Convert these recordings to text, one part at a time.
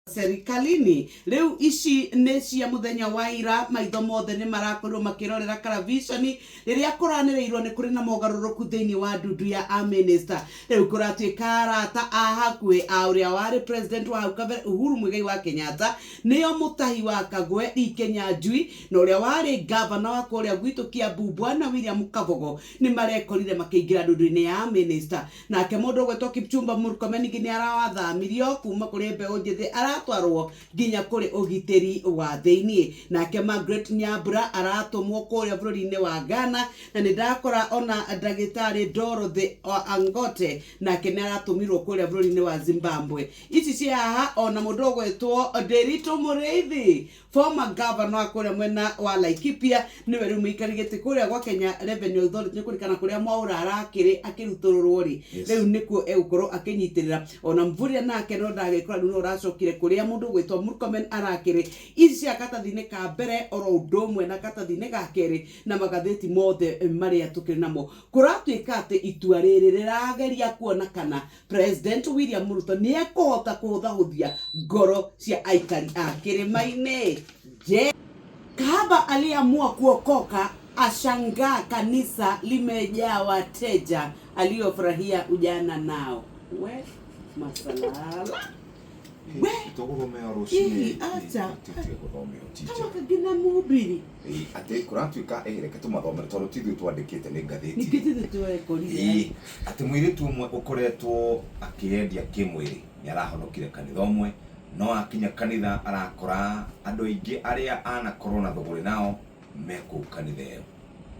Serikalini. Rĩu ici nĩ cia mũthenya wa ira, maitho mothe nĩ marakorirwo makĩrorera karaviconi rĩrĩa kũranĩrĩirwo nĩ kũrĩ na mogarũrũku thĩinĩ wa ndundu ya amĩnĩsta. Rĩu kũratuĩka arata a hakuhĩ a ũrĩa warĩ president wa hau kabere Uhuru Muigai wa Kenyatta, nĩo Mutahi wa Kagwe, Lee Kinyanjui, na ũrĩa warĩ ngavana wa kũrĩa gwitũ Kiambu Bwana William Kabogo nĩ marekorire makĩingĩra ndundu-inĩ ya amĩnĩsta. Nake mũndũ ũgwĩtwo Kipchumba Murkomen ningĩ nĩ arathamirio kuma kũrĩ mbeũ njĩthĩ aratwarwo nginya kũrĩ ũgitĩri wa thĩinĩ. Nake Margaret Nyambura aratũmwo kũrĩa bũrũri-inĩ wa Ghana, na nĩ ndakora ona ndagĩtarĩ Dorothy Angote nake nĩ aratũmirwo kũrĩa bũrũri-inĩ wa Zimbabwe. Ici ciĩ haha ona mũndũ ũgwĩtwo Ndiritu Mũrĩithi, former governor wa kũrĩa mwena wa Laikipia, nĩwe rĩu mũikari gĩtĩ kũrĩa gwa Kenya Revenue Authority, nĩ kũririkana kũrĩa Mwaũra arakĩrĩ akĩrutũrũrwo rĩ, rĩu nĩkuo egũkorwo akĩnyitĩrĩra. Ona Mvurya nake no ndagĩkora rĩu no ũracokire kũrĩa mũndũ ũgwĩtwo Murkomen arakĩrĩ. Ici cia katathi-inĩ ka mbere oro ũndũ ũmwe na katathi-inĩ ga kerĩ na magathĩti mothe marĩa tũkĩrĩ namo. Kũratuĩka atĩ itua rĩrĩ rĩrageria kuona kana President William Ruto nĩ ekũhota kũhũthahũthia ngoro cia aikari a kĩrĩma-inĩ. Je, kahaba aliamua kuokoka ashangaa kanisa limejaa wateja aliyofurahia ujana nao. We masalala we Tũgũthomeo rũcinĩ. Hihi, acha. Tũtige gũthomeo teacher. Kama kagina mhubiri. Ĩĩ, atĩ kũratuĩka ĩ reke tũmathomere tondũ ti ithuĩ twandĩkĩte nĩ ngathĩti. Ningĩ ti ithuĩ twekorire. Ĩĩ, atĩ mũirĩtu ũmwe ũkoretwo akĩyendia kĩmwĩrĩ nĩ arahonokire kanitha ũmwe, no akinya kanitha arakora andũ aingĩ arĩa anakorwo na thũgũrĩ nao me kũu kanitha ĩyo.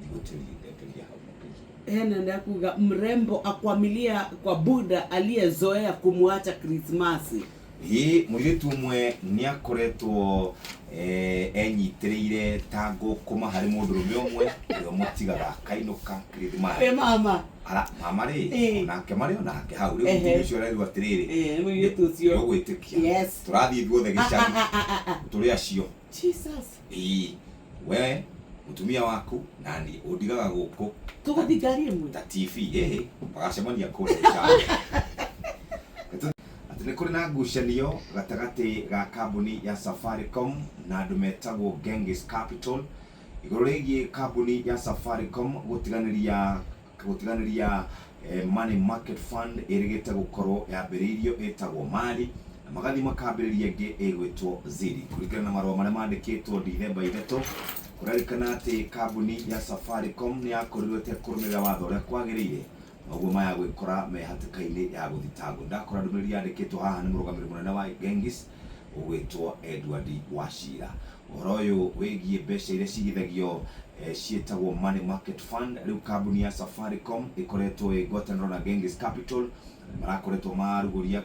Ndigũtĩria hau makĩria. Hena nda kuga mrembo akwamilia kwa buda aliyezoea kumwacha Krismasi. Ĩĩ, mũirĩtu ũmwe nĩ akoretwo enyitĩrĩire ta ngũkũma harĩ mũndũrũme ũmwe ũrĩa ũmũtigaga akainũka Kirithimathi. Ĩ mama. Ara, mama rĩ, Ĩĩ. onake marĩ onake hau. Rĩu Ehe. mũtumia ũcio arerwo atĩrĩrĩ, Ĩĩ, mũirĩtu ũcio. nĩũgwĩtĩkia. Yes. Tũrathiĩ ithuothe Ah, gĩcagi. ah, ah, ah, ah. Tũrĩ acio. Jesus. Ĩĩ, we mũtumia waku na niĩ ũndigaga gũkũ. Tũgũthiĩ ngari ĩmwe? Ta TV, ĩhĩ, magacemania kũrĩa gĩcagi. Atĩ nĩ kũrĩ na ngucanio gatagatĩ ga kambuni ya Safaricom na andũ metagwo Genghis Capital igũrũ rĩgiĩ kambuni ya Safaricom gũtiganĩria gũtiganĩria money market fund ĩrĩgĩte gũkorwo yambĩrĩirio ĩtagwo Mali na magathiĩ makambĩrĩria ĩngĩ ĩgwĩtwo Zidi. Kũringana na marũa marĩa mandĩkĩtwo Dithemba 3, kũrerĩkana atĩ kambuni ya Safaricom nĩ yakorirwo ĩtekũrũmĩrĩra watho ũrĩa kwagĩrĩire noguo maya gwĩkora me hatĩka-inĩ ya gũthitangwo. Ndakora ndũmĩrĩri yandĩkĩtwo haha nĩ mũrũgamĩrĩri mũnene wa Genghis ũgwĩtwo Edward Wachira. Ũhoro ũyũ wĩgiĩ mbeca iria cigithagio ciĩtagwo money market fund, rĩu kambuni ya Safaricom ĩkoretwo ĩ ngwatanĩro na Genghis Capital, marakoretwo marugũria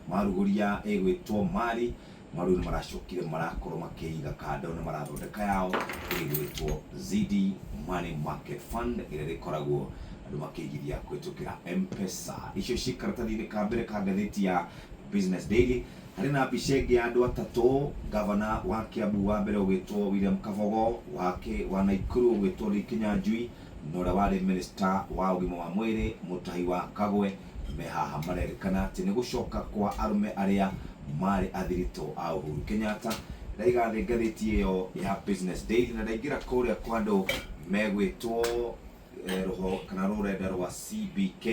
marugũria ĩgwĩtwo Mali, no rĩu nĩ maracokire marakorwo makĩiga kando na marathondeka yao ĩgwĩtwo Zidi Money Market Fund ĩrĩa ĩrĩkoragwo andũ makĩigithia kũhĩtũkĩra M-Pesa. Icio ciĩ karatathi-inĩ ka mbere ka ngathĩti ya Business Daily. Harĩ na mbica ĩngĩ ya andũ atatũ, ngavana wa Kiambu wa mbere ũgwĩtwo William Kabogo, wa Naikuru ũgwĩtwo Lee Kinyanjui, na ũrĩa warĩ minister wa ũgima wa mwĩrĩ Mutahi wa Kagwe me haha marerĩkana atĩ nĩ gũcoka kwa arũme arĩa marĩ athiritũ a Uhuru Kenyatta. Ndaiga thĩ ngathĩti ĩyo ya Business Daily na ndaingĩra kũrĩa kwa andũ megwĩtwo rũho kana rũrenda rwa CBK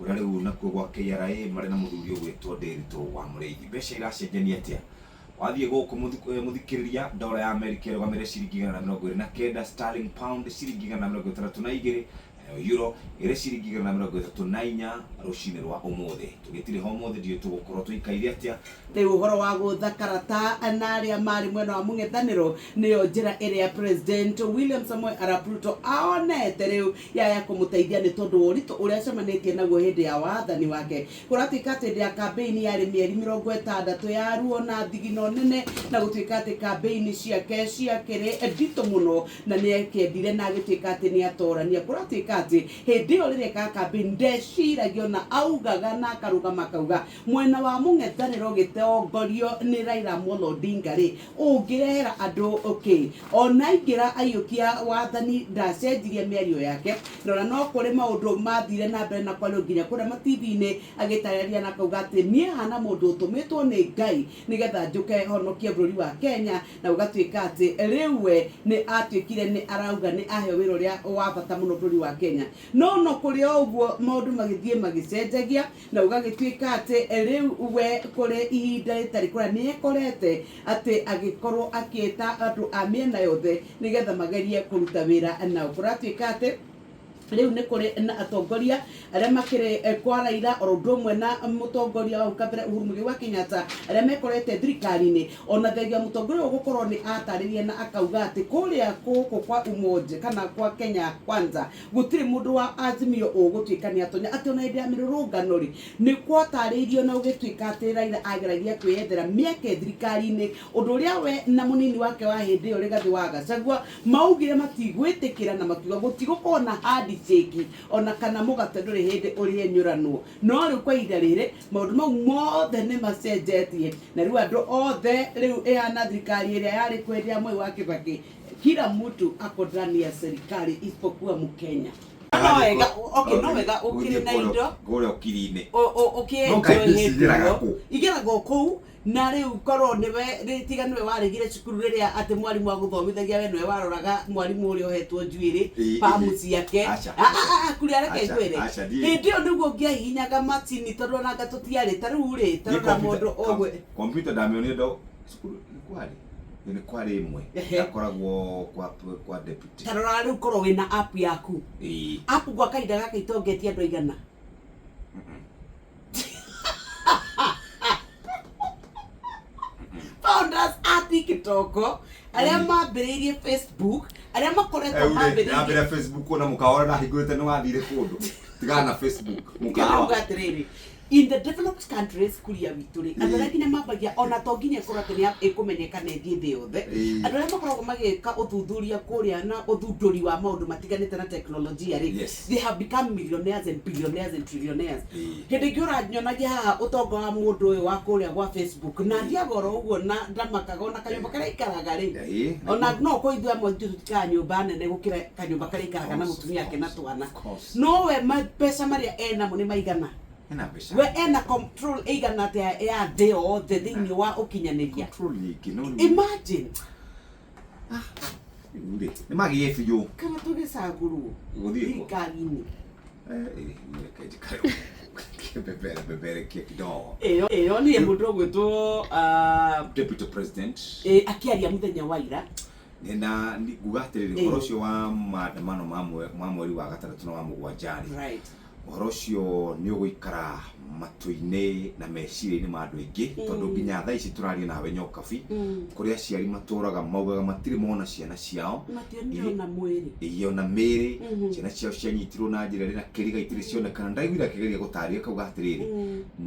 kũrĩa rĩu nakuo gwa KRA marĩ na mũthuri ũgwĩtwo Ndĩritũ wa Mũrĩithi. Mbeca iracenjania atĩa? Wathiĩ gũkũ mũthikĩrĩria, ndora ya Amerika ĩrũgamĩrĩre ciringi 129, sterling pound ciringi 162, nayo euro ĩrĩ ciringi 134 rũcinĩ rwa ũmũthĩ. Tũgĩtirĩ ho ũmũthĩ ndiũĩ tũgũkorwo tũikaire atĩa. Rĩu ũhoro wa gũtha karata na arĩa marĩ mwena wa mũng'ethanĩro nĩyo njĩra ĩrĩa President William Samoei Arap Ruto aonete rĩu ya kũmũteithia nĩ tondũ wa ũritũ ũrĩa acemanĩtie naguo hĩndĩ ya wathani wake. Kũratuĩka atĩ hĩndĩ ya kambĩini yarĩ mĩeri 60 ya ruo na thigino nene, na gũtuĩka atĩ kambĩini ciake ciakĩrĩ nditũ mũno, na nĩ akĩendire na agĩtuĩka atĩ nĩ atorania. Kũratuĩka Gũgatuĩka atĩ hĩndĩ ĩyo rĩrĩa ekaga campaign ndeciragia ona augaga na akarũgama akauga mwena wa mũng'ethanĩro ũgĩtongorio nĩ Raila Amolo Odinga rĩ ũngĩrehera andũ okay. Ona aingĩra aiyũkia wathani ndacenjirie mĩario yake, na ona no kũrĩ maũndũ mathire na mbere na kwario nginya kũrĩa ma-TV-inĩ agĩtarĩria na akauga atĩ niĩ hana mũndũ ũtũmĩtwo nĩ Ngai nĩgetha njũke honokie bũrũri wa Kenya, na gũgatuĩka atĩ rĩu we nĩ atuĩkire nĩ arauga nĩ aheo wĩra ũrĩa wa bata mũno bũrũri wa Kenya. No no kũrĩ o ũguo maũndũ magĩthiĩ magĩcenjagia na gũgagĩtuĩka atĩ rĩu we kũrĩ ihinda rĩtarĩ kũraya nĩ ekorete atĩ agĩkorwo akĩĩta andũ a mĩena yothe nĩgetha magerie kũruta wĩra nao. Kũratuĩka atĩ rĩu nĩ kũrĩ na atongoria arĩa makĩrĩ kwa Raila oro ũndũ ũmwe na mũtongoria wa hau kabere Uhuru Muigai wa Kenyatta arĩa mekorete thirikari-inĩ, ona thengia mũtongoria ũyũ gũkorwo nĩ atarĩria na akauga atĩ kũrĩa gũkũ kwa Umoja kana kwa Kenya Kwanza gũtirĩ mũndũ wa Azimio ũgũtuĩka nĩ atonya, atĩ ona hĩndĩ ya mĩrũrũngano rĩ nĩ gwatarĩirio na gũgĩtuĩka atĩ Raila ageragia kwĩyethera mĩeke thirikari-inĩ, ũndũ ũrĩa we na mũnini wake wa hĩndĩ ĩyo Rigathĩ wa Gachagua maugire matigwĩtĩkĩra na makiuga gũtigũkorwo na handshake ona kana mũgate ndũrĩ hĩndĩ ũrĩenyũranwo. No rĩu kwa ihinda rĩrĩ maũndũ mau mothe nĩ macenjetie na rĩu andũ othe rĩu ĩhana thirikari ĩrĩa yarĩ kuo hĩndĩ ya Mwai wa Kibaki, kila mtu ako ndani ya serikali isipokuwa Mkenya. No wega, okay, no wega ũkĩrĩ na indo kũrĩa ũkiri-inĩ. Ũkĩ No kaingĩ cigeraga kũ? Igeragwo kũu, na rĩu korwo nĩwe rĩ- tiga nĩwe waregire cukuru rĩrĩa atĩ mwarimũ agũthomithagia, we nĩwe waroraga mwarimũ ũrĩa ũhetwo njuĩrĩ Ĩ, pamu ĩ. ciake. Aca. Ah, ah, ah, kuria reke Aca, ngwĩre aca, ndiĩ. Hĩndĩ ĩyo nĩguo ũngĩahihinyaga macini, tondũ onanga tũtiarĩ ta rĩu rĩ Niĩ tarora mũndũ ũgwe Computer ndamĩonire ndo cukuru nĩ kwarĩ nĩ kwarĩ ĩmwe yakoragwo kwa deputy. Tarora rĩu korwo wĩna app yaku, app gwa kahinda gaka itongetie andũ aigana? Founders a TikTok, arĩa mambĩrĩirie Facebook, arĩa makoretwo Rĩu rĩ, mambĩrĩirie ndambĩra Facebook ona mũkawa ũrĩa ndahingũrĩte nĩ wathire kũndũ. Tigana na Facebook mũkawa. Ngiuga atĩrĩrĩ, in the developed countries kuria witũ rĩ, andũ arĩa nginya mambagia, ona to nginya ĩkorwo atĩ nĩ ĩkũmenyeka na ĩthiĩ thĩ yothe, andũ arĩa makoragwo magĩka ũthuthuria kũrĩa na ũthundũri wa maũndũ matiganĩte na teknolojia rĩ, they have become millionaires and billionaires and trillionaires. Hĩndĩ ĩngĩ ũranyonagia haha ũtonga wa mũndũ ũyũ wa kũrĩa gwa Facebook, na thiaga oro ũguo na ndamakaga ona kanyũmba karĩa aikaraga rĩ, ona no korwo ithuĩ amwe ithuĩ tũtikaga nyũmba nene gũkĩra kanyũmba karĩa aikaraga na mũtumia ake na twana. Of course. No we mbeca marĩa enamo nĩ maigana? Ena mbeca. We ena control ĩigana atĩa ya thĩ yothe thĩinĩ wa ũkinyanĩria? Control nyingĩ no rĩu Imagine. Rĩu rĩ nĩ magĩe biũ. Kana tũgĩcagũrwo Gũthiĩ kũ? thirikari-inĩ. Reke njikare bebere beberekie kidogo. Ĩyo nĩ mũndũ ũgwĩtwo Deputy President akĩaria mũthenya wa ira. Na nguga atĩrĩrĩ, ũhoro ũcio wa maandamano ma mweri wa gatandatũ na wa mũgwanja rĩ, ũhoro ũcio nĩ ũgũikara matũ-inĩ na meciria-inĩ ma andũ aingĩ, tondũ nginya thaa ici tũraria nawe Nyokabi, kũrĩ aciari matũraga maugaga matirĩ mona ciana ciao. Mationire ona mwĩrĩ. Ĩĩ, ona mĩĩrĩ. Ciana ciao cianyitirwo na njĩra ĩrĩ na kĩriga, itirĩ cionekana. Ndaiguire akĩgeria gũtarĩria kauga atĩrĩrĩ,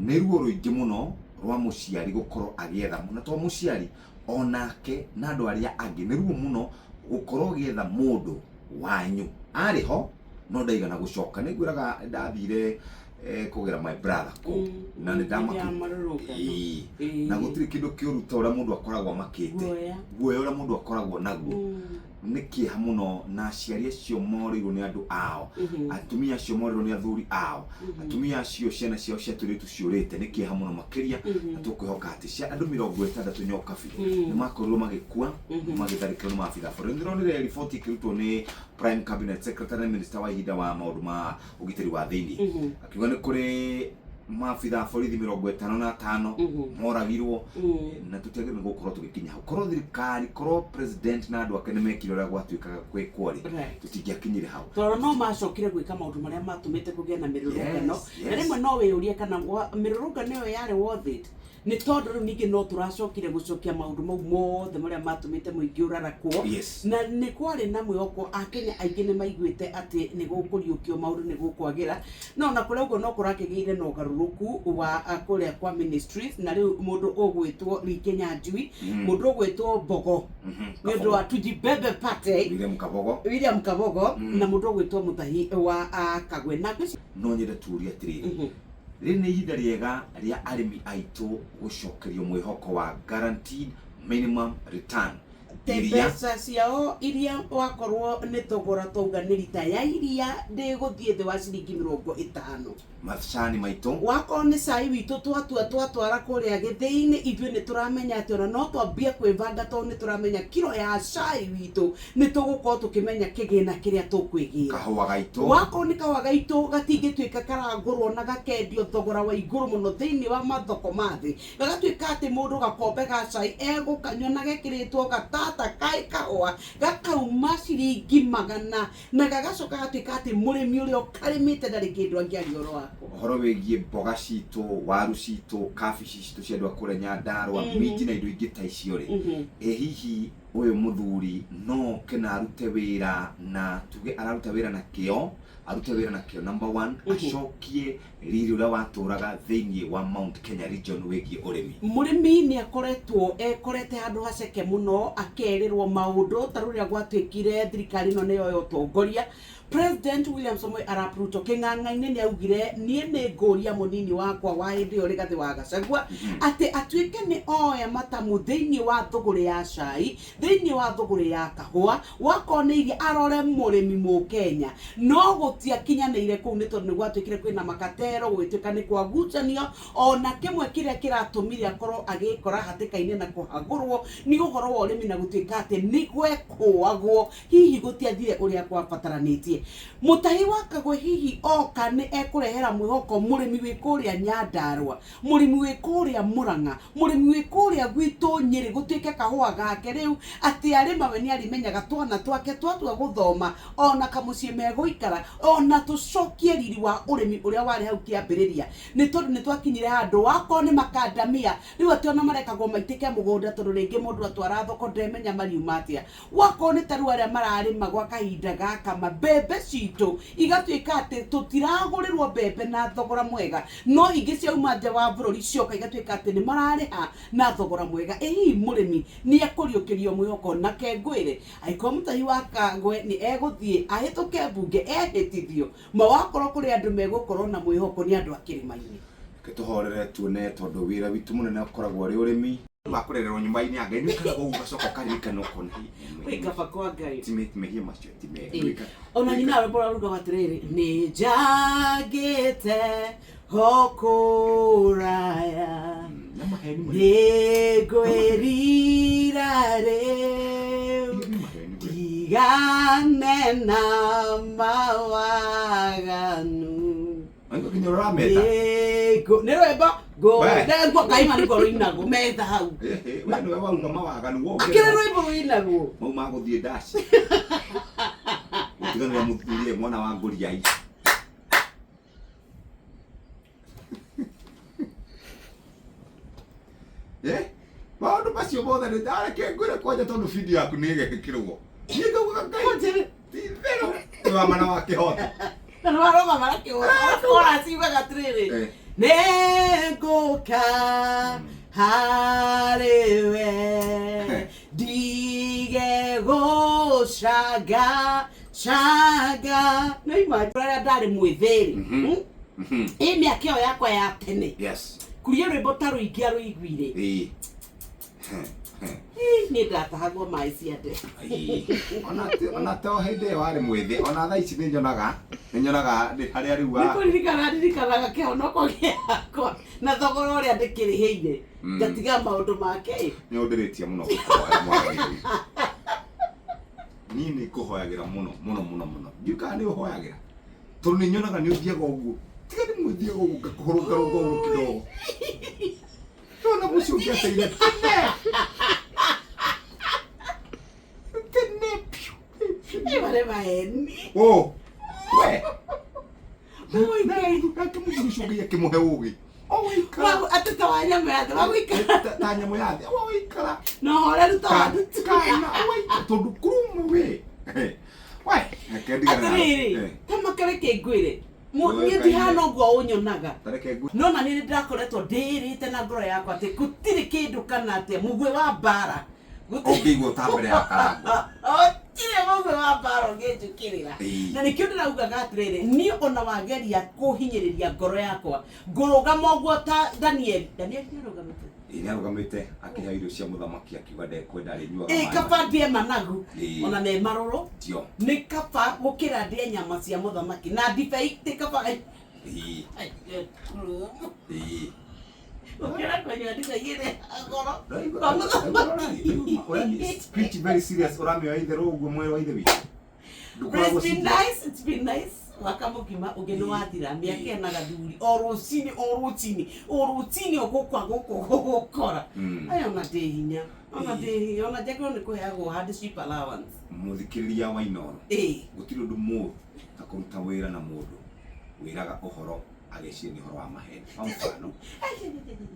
nĩ ruo rũingĩ mũno rwa mũciari gũkorwo agĩetha, na to mũciari onake na andũ arĩa angĩ, nĩ ruo mũno gũkorwo ũgĩetha mũndũ wanyu arĩ ho no ndaigana gũcoka. Nĩ ngwĩraga ndathire kũgĩra my brother kũu na nĩ Hĩndĩ ya ndamakire. marũrũngano. Ĩĩ. Na gũtirĩ kĩndũ kĩũru ta ũrĩa mũndũ akoragwo amakĩte. Guoya. Guoya ũrĩa mũndũ akoragwo naguo nĩ kĩeha mũno, na aciari acio morĩirwo nĩ andũ ao, atumia acio morĩirwo nĩ athuri ao, atumia acio ciana ciao cia tũirĩtu ciũrĩte, nĩ kĩeha mũno makĩria. Na tũkwĩhoka atĩ cia andũ 60 Nyokabi nĩ makorirwo magĩkua magĩtharĩkĩrwo nĩ maabitha a borithi. Ndĩronire riboti ĩkĩrutwo nĩ Prime Cabinet Secretary na Minister wa ihinda wa maũndũ ma ũgitĩri wa thĩinĩ, akiuga nĩ kũrĩ maabitha a borithi 55 moragirwo, na tũtiagĩrĩirwo nĩ gũkorwo tũgĩkinya hau. Korwo thirikari, korwo president na andũ ake nĩ mekire ũrĩa gwatuĩkaga gwĩkwo rĩ, tũtingĩakinyire hau. Tondũ no macokire gwĩka maũndũ marĩa matũmĩte kũgĩe na mĩrũrũngano. Na rĩmwe no wĩyũrie kana mĩrũrũngano ĩyo yarĩ worth it. Nĩ tondũ rĩu ningĩ no tũracokire gũcokia maũndũ mau mothe marĩa matũmĩte mũingĩ ũrarakwo. Na nĩ kwarĩ na mwĩhoko, akenya aingĩ nĩ maiguĩte atĩ nĩ gũkũriũkio maũndũ, nĩ gũkwagĩra, no na kũrĩa ũguo no kũrakĩgĩire na ũgarũrũku wa kũrĩa kwa ministries, na rĩu mũndũ ũgwĩtwo Lee Kinyanjui, mũndũ ũgwĩtwo Mbogo, nĩ ũndũ wa Tujibebe Party, William Kabogo. William Kabogo, na mũndũ ũgwĩtwo Mutahi wa Kagwe na No nyende turie atĩrĩrĩ, rĩrĩ nĩ ihinda rĩega rĩa arĩmi aitũ gũcokerio mwĩhoko wa guaranteed minimum return? Te Iria mbeca ciao iria wakorwo nĩ thogora twauga nĩ rita ya iria ndĩgũthiĩ thĩ wa ciringi 50. Macani maitũ. Wakorwo nĩ cai witũ twatua twatwara kũrĩa gĩthĩi-inĩ, ithuĩ nĩ tũramenya atĩ ona no twambie kwĩbanga, tondũ nĩ tũramenya kiro ya cai witũ nĩ tũgũkorwo tũkĩmenya kĩgĩna kĩrĩa tũkwĩgĩra. Kahũa gaitũ. Wakorwo nĩ kahũa gaitũ gatingĩtuĩka karagũrwo na gakendio thogora wa igũrũ mũno thĩinĩ wa mathoko ma thĩ, gagatuĩka atĩ mũndũ gakombe ga cai egũkanyua na gekĩrĩtwo gatata kaĩ kahũa gakauma ciringi 100, na gagacoka gatuĩka atĩ mũrĩmi ũrĩa ũkarĩmĩte ndarĩ kĩndũ angĩaria ũhoro wako. Ũhoro wĩgiĩ mboga citũ, waru citũ, kabici citũ cia andũ a kũrĩa Nyandarũa, minji na indo ingĩ ta icio rĩ, ĩ hihi ũyũ mũthuri no oke na arute wĩra, na tuge araruta wĩra na kĩo, arute wĩra na kĩo number one, acokie riri ũrĩa watũraga thĩinĩ wa Mount Kenya region wĩgiĩ ũrĩmi? Mũrĩmi nĩ akoretwo ekorete handũ haceke mũno, akerĩrwo maũndũ ta rũrĩa gwatuĩkire thirikari ĩno nĩyo ya ũtongoria. President William Samoei Arap Ruto kĩng'ang'a-inĩ nĩ augire, niĩ nĩ ngũria mũnini wakwa wa hĩndĩ ĩyo Rigathĩ wa Gachagua atĩ atuĩke nĩ oya matamu thĩinĩ wa thũgũrĩ ya cai, thĩinĩ wa thũgũrĩ ya kahũa, wakorwo nĩ iria arore mũrĩmi mũkenya. No gũtiakinyanĩire kũu, nĩ tondũ nĩ gwatuĩkire kwĩna makatero, gũgĩtuĩka nĩ kwagucanio. Ona kĩmwe kĩrĩa kĩratũmire akorwo agĩkora hatĩka-inĩ na kũhagũrwo nĩ ũhoro wa ũrĩmi, na gũtuĩka atĩ nĩ gwekũagwo, hihi gũtiathire ũrĩa gwabataranĩtie. Mũtahi wa Kagwe hihi oka nĩ ekũrehera mwĩhoko mũrĩmi wĩ kũrĩa Nyandarũa, mũrĩmi wĩ kũrĩa Mũrang'a, mũrĩmi wĩ kũrĩa gwitũ Nyĩrĩ, gũtuĩke kahũa gake rĩu atĩ arĩma we nĩ arĩmenyaga twana twake twatua gũthoma ona kamũciĩ megũikara, ona tũcokie riri wa ũrĩmi ũrĩa warĩ hau kĩambĩrĩria. Nĩ tondũ nĩ twakinyire handũ wakorwo nĩ makandamia rĩu atĩ ona marekagwo maitĩke mũgũnda, tondũ rĩngĩ mũndũ atwara thoko ndemenya mariuma atĩa. Wakorwo nĩ ta rĩu arĩa mararĩma gwa kahinda gaka ma mbembe citũ igatuĩka atĩ tũtiragũrĩrwo mbembe na thogora mwega, no ingĩ ciauma nja wa bũrũri cioka igatuĩka atĩ nĩ mararĩha na thogora mwega. Ĩ hihi mũrĩmi nĩ ekũriũkĩrio mwĩhoko? Na kengwĩre angĩkorwo Mũtahi wa Kagwe nĩ egũthiĩ ahĩtũke mbunge ehĩtithio, ma wakorwo kũrĩ andũ megũkorwo na mwĩhoko nĩ andũ a kĩrĩma-inĩ. Reke tũhorere tuone, tondũ wĩra witũ mũnene ũkoragwo ũrĩ ũrĩmi wa kũrererwo nyũmba-inĩ ya Ngai. Nĩ ũikaraga ũguo ũgacoka ũkaririkana ũkona Wĩ kaba kwa Ngai. ti mehia macio ti mega. Ona nyina rwĩmbo rũrĩa rugaga atĩrĩrĩ, nĩ njangĩte ho kũraya, Na maheni mũno. nĩ ngwĩrira rĩu, Nĩ maheni we. ndigane na mawaganu. Maitho kinya ũrameta. Nĩ rwĩmbo We. ngwo kaima nĩguo rũinagwo metha hau. We nĩwe wauga mawaganu Akĩrĩ wongerera. rwĩmbo rũinagwo. Mau magũthiĩ ndaci gũtiganĩra mũthuri mwana wa ngũriai. Eh, maũndũ macio mothe nĩ ndareke ngwĩre kwanja, tondũ video yaku nĩ ĩgekĩrwo, niĩ ngaugaga Ngai ti itherũ nĩ wa mana wa kĩhoto. Na nĩ warũgama na kĩhooto ciugaga atĩrĩrĩ, nĩ ngũka harĩ we, ndige gũcanga canga. Nĩ ima rĩrĩa ndarĩ mwĩthĩ-rĩ, ĩ mĩaka ĩyo yakwa ya tene, kuria rwĩmbo ta rũingĩ arũiguire, niĩ ndatahagwo maĩ ciande. Ona to hĩndĩ ĩyo warĩ mwĩthĩ, ona thaa ici nĩ nyonaga nĩ harĩa rĩu nĩ wa kũririkana ndirikanaga kĩhonoko gĩakwa na thogora ũrĩa ndĩkĩrĩhĩire, ngatiga maũndũ make. Nĩ ũndĩrĩtie mũno gũkũhoya mwathani. Niĩ nĩ ngũhoyagĩra mũno mũno mũno mũno. Ndiũĩ kana nĩ ũhoyagĩra, tondũ nĩ nyonaga nĩ ũthiaga ũguo, tiga nĩ mwĩthiaga ũguo ngakũhũrũngarũnga ũguo kidogo, nona mũciĩ ũngĩateire tene tene piũ piũ. Ĩ marĩ maheni. Oh, we. Oi, Ngai. Nake mũthuri ũcio Ngai akĩmũhe ũgĩ. Ũgũikara Atĩ ta wa nyamũ ya thĩ wa gũikara ta nyamũ ya thĩ ũgũikara na ũhoreru ta wa ndutura. kana ũgũikara tondũ kurumwe we we reke ndigane nawe. Atĩrĩrĩ, ta makareke ngwĩre, Wewe niĩ kaine. ndihana ũguo ũnyonaga. Tareke ngwĩ No na niĩ nĩ ndĩrakoretwo ndĩĩrĩte na ngoro yakwa atĩ gũtirĩ kĩndũ kana atĩa mũguĩ wa mbara. Ũngĩigua ta mbere ya karangũ. Gũtirĩ mũguĩ wa mbara ũngĩnjũkĩrĩra. Ĩĩ. Na nĩkĩo ndĩraugaga atĩrĩrĩ, niĩ ona wageria kũhinyĩrĩria ngoro yakwa, ngũrũgama ũguo ta Daniel. Daniel nĩarũgamĩte? Ĩĩ, nĩarũgamĩte akĩheo irio cia mũthamaki akiuga ndekwenda arĩnyuaga Ĩĩ, maĩ kaba ndĩe managu Ĩĩ. ona me marũrũ Ndio. nĩ kaba gũkĩra ndĩe nyama cia mũthamaki na ndibei ti kaba. Ĩĩ. Ĩĩ. Gũkĩra kũnyua ndibei ĩrĩa goro Ũraigua- kwa mũthamaki. Ũraigua- speech very serious ũramĩoya itherũ ũguo mwĩrĩ wa ithe witũ. But Ndũkoragwo it's been serious. nice, it's been nice. Mwaka mũgima ũngĩ nĩ wathira mĩaka ĩna gathuri o rũcinĩ o rũcinĩ o rũcinĩ o gũkwa gũkũ gũgũkora. Aya ona ndĩ hinya, ona ndĩ hinya, ona njagĩrĩirwo nĩ kũheagwo hardship allowance. Mũthikĩrĩria wa Inooro Ĩĩ. gũtirĩ ũndũ mũũru ta kũruta wĩra na mũndũ wĩraga ũhoro ageciria nĩ ũhoro wa maheni. Kwa mfano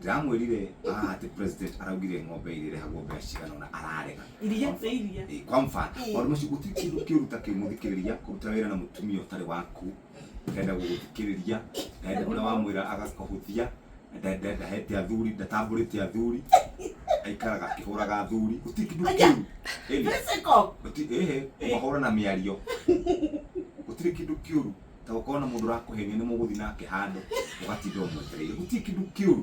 ndĩramwĩrire atĩ president araugire ng'ombe irĩrehagwo mbeca cigana ũna ararega. Iria nĩ iria. Ĩĩ, kwa mfano Ĩĩ. maũndũ macio gũtirĩ kĩndũ kĩũru ta kĩu mũthikĩrĩria kũruta wĩra na mũtumia ũtarĩ waku ndenda gũgũthikĩrĩria ndenda ũrĩa wamwĩra agakũhũthia ndahete athuri ndatambũrĩte athuri aikaraga akĩhũraga athuri gũtirĩ kĩndũ Aya. kĩũru. Ĩni. Physical. Ĩhĩ kũmahũra na mĩario gũtirĩ kĩndũ kĩũru ta gũkorwo na mũndũ ũrakũhenia nĩ mũgũthiĩ nake handũ ũgatinda ũmwetereire gũtirĩ kĩndũ kĩũru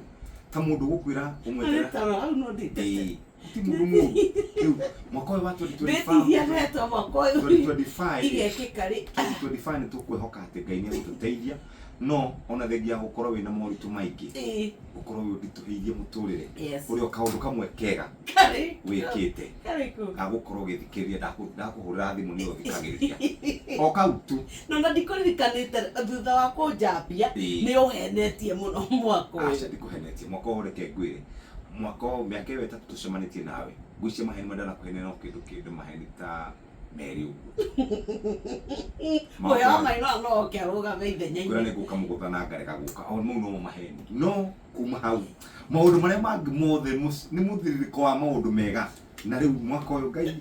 ta mũndũ ũgũkwĩra ũmweterera Nĩ toro hau no ndĩtete. Ĩĩ, gũtirĩ mũndũ mũũru rĩu mwaka ũyũ wa Ndĩtiria 2025 hetwo mwaka ũyũ 2025 igekĩka rĩ. 2025 nĩ tũkwĩhoka atĩ Ngai nĩ egũtũteithia no ona thengia ya gũkorwo wĩna moritũ maingĩ Ĩĩ. ũkorwo wĩ ũritũhĩirie mũtũrĩre Yes. ũrĩ o kaũndũ kamwe kega Karĩ. wĩkĩte Karĩ kũ. gagũkorwo ũgĩthikĩrĩria ndakũhũrĩra thimũ nĩ ũthikagĩrĩria o kau tu. No na ndikũririkanĩte thutha wa kũnjambia Ĩĩ. nĩ ũhenetie mũno mwaka ũyũ. Aca ndikũhenetie mwaka ũyũ reke ngwĩre mwaka ũyũ mĩaka ĩyo ĩtatũ tũcemanĩtie nawe ngwĩciria maheni marĩa ndanakũhenia no kĩndũ kĩndũ maheni ta merĩ ũguo. Ũheo wa maino no oke arũgame Ngwĩra ithenya-inĩ. nĩ ngũka mũgũtha na ngarega gũka o mau nomo maheni no kuma hau maũndũ marĩa mangĩ mothe nĩ mũthĩrĩrĩko wa maũndũ mega na rĩu mwaka ũyũ Ngai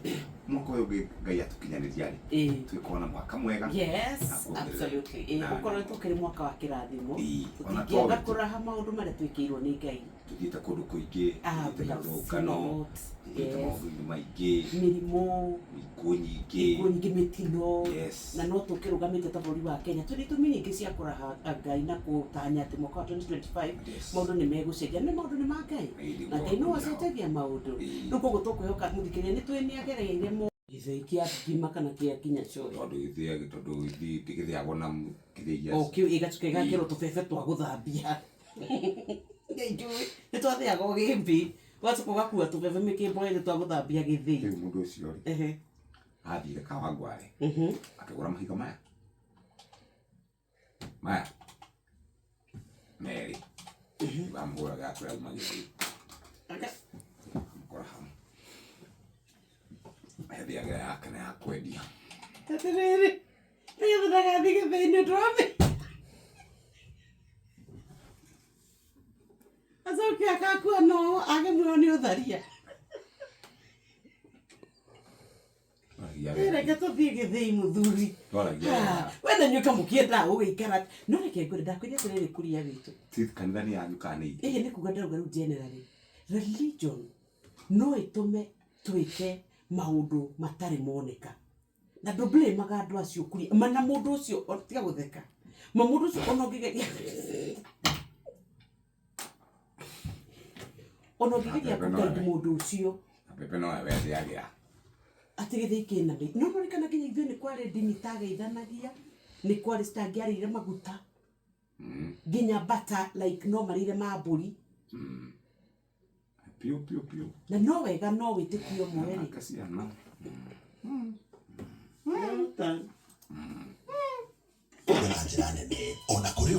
mwaka ũyũ ũngĩ Ngai atũkinyanĩria rĩ Ĩĩ. twĩkorwo na mwaka mwega. Yes, Na kuongerera. absolutely. Ĩĩ, ũkoretwo ũkĩrĩ mwaka wa kĩrathimo. Ĩĩ, ona Tũtingĩaga to kũraha maũndũ marĩa twĩkĩirwo nĩ Ngai. Tũthiĩte kũndũ kũingĩ, Ah, tũthiĩte we have seen a mĩrũrũngano, lot. tũthiĩte Yes. maũndũ-inĩ maingĩ, Mĩrimũ, ikuũ nyingĩ. ikuũ nyingĩ, mĩtino. Yes. Na no tũkĩrũgamĩte ta bũrũri wa Kenya twĩna itũmi nyingĩ cia kũraha Ngai na kũtanya atĩ mwaka wa 2025 Yes. maũndũ nĩ megũcenjia. Nĩ maũndũ nĩ ma Ngai. Ĩĩ, nĩguo Na Ngai no nĩguo. acenjagia maũndũ. Ĩĩ. Rĩu koguo tũkwĩhoka mũthikĩrĩria nĩ twĩ nĩ agereire mo gĩthĩi kĩa ngima kana kĩa nginya coe. Tondũ gĩthĩagĩ tondũ gĩthĩi gĩthĩagwo na gĩthĩi O kĩu ĩgacoka ĩgakĩrwo tũbebe twa gũthambia. Nĩ njũĩ nĩ twathĩaga ũgĩmbi ũgacoka ũgakua tũbebe mĩkĩmbo ĩrĩ twa gũthambia gĩthĩi. Rĩu mũndũ ũcio rĩ Ehe. athire Kawangware akĩgũra mahiga maya maya merĩ wamũgũraga kũrĩa auma gĩthĩi mũkora hau ethĩagĩra yake na ya kwendia. Atĩrĩrĩ, nĩgetha ndagathiĩ gĩthĩi-inĩ ũndũ wa mbere acoke agakua no age muoyo nĩ ũtharia. Twaragia wega. Reke tũthiĩ gĩthĩi mũthuri. Twaragia wega. We na inyuĩ kamũkĩendaga gũgĩikara no reke ngwĩre ndakwĩrire atĩrĩrĩ kuria witũ. Ti kanitha nĩ yanyu kana nĩ itũ? Ĩhĩ nĩ kuga ndauga rĩu generally religion no ĩtũme twĩke maũndũ matarĩ moneka na ndũ-blame-aga andũ acio kuria mana mũndũ ũcio tiga gũtheka ma mũndũ ũcio ona ũngĩgeria ona ũngĩgeria Mbembe no kũ-guide we. mũndũ ũcio Na mbembe no we ethĩagĩra. Atĩ gĩthĩi kĩna mĩ no nĩũririkana nginya ithuĩ nĩ kwarĩ ndini itageithanagia nĩ kwarĩ citangĩarĩire maguta nginya butter like no marĩire ma mbũri. Piũ piũ piũ. Na no wega no wĩtĩkio ũmwe rĩ. Anake ciana. Na njĩra nene ona kũrĩ